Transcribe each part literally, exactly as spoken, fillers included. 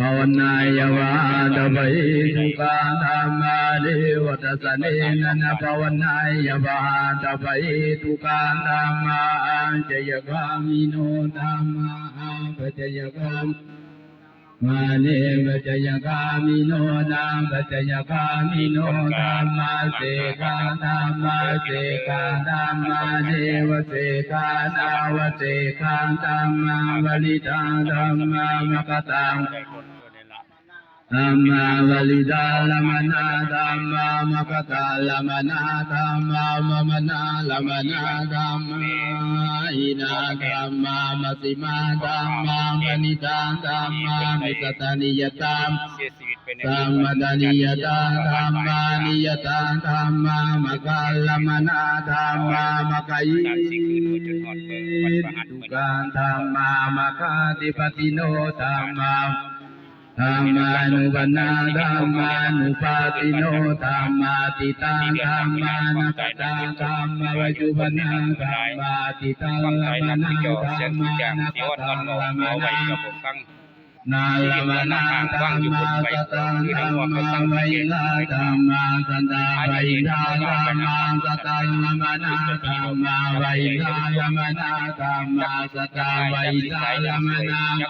Bhavannāya vā ātappahetukā dhammā, neva dassanena na bhavannāya vā ātappahetukā dhammā. Ācayagāmino dhammā, apacayagāmino dhammā, nevacayagāmino nāpacayagāmino dhammā. Sekkhā dhammā, sekkhā dhammā, nevasekkhā nāvasekkhā dhammā. Parittā dhammā, magggatā dhammā, parittā dhammā, maggatalamana dhammā, mamatalamana dhammā. Hīnā dhammā, majjhimā dhammā, paṇītā dhammā, micchattaniyatā, sammattaniyatā dhammā, niyatā dhammā, maggārammaṇā dhammā, maggahetukā dhammā, maggādhipatino dhammā, dhammānupanno dhammānuppadinno dhammā. Atītā dhammā, anāgatā dhammā, vāyūpannā dhammā. Atītārammaṇā dhammā, anāgatārammaṇā dhammā, nānārammaṇā dhammā. Satthā dhammā, bahirā dhammā, antabbahirā dhammā. Sattharammaṇā dhammā, bahirārammaṇā dhammā, satthabahirammaṇā dhammā.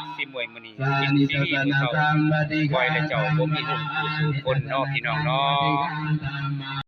Sanidassanasambādhikā dhammā, ຂໍໃຫ້ເຈົ້າບໍ່ມີຮູບຜູ້ສູ່ຄົນເນາະ ພີ່ນ້ອງເນາະ.